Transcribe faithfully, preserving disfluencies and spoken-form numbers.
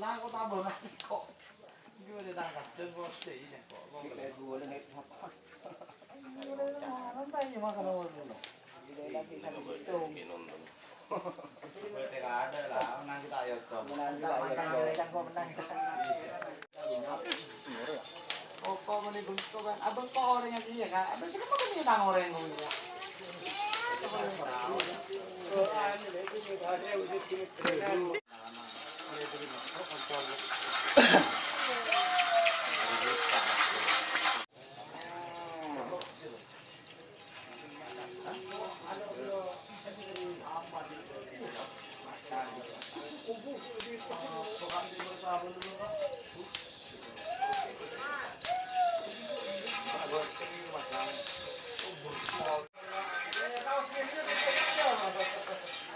Aku tambah nangko'. Gimana tangkap? Dan kok sih ini kok? Kok nggak ada gula nih. Apa? Ini udah mana? Tanya makan orang dulu. Ini lagi satu hitung. Minum tuh. Berarti nggak ada lah. Menang kita, ayo, coba. Menang kita, ayo, coba. Kan kok menang kita. Iya. Kok, kok ini bentuk kan? Abang kok orangnya dia, Kak? Abang sih kan bukan minang orang yang ngomong, Kak.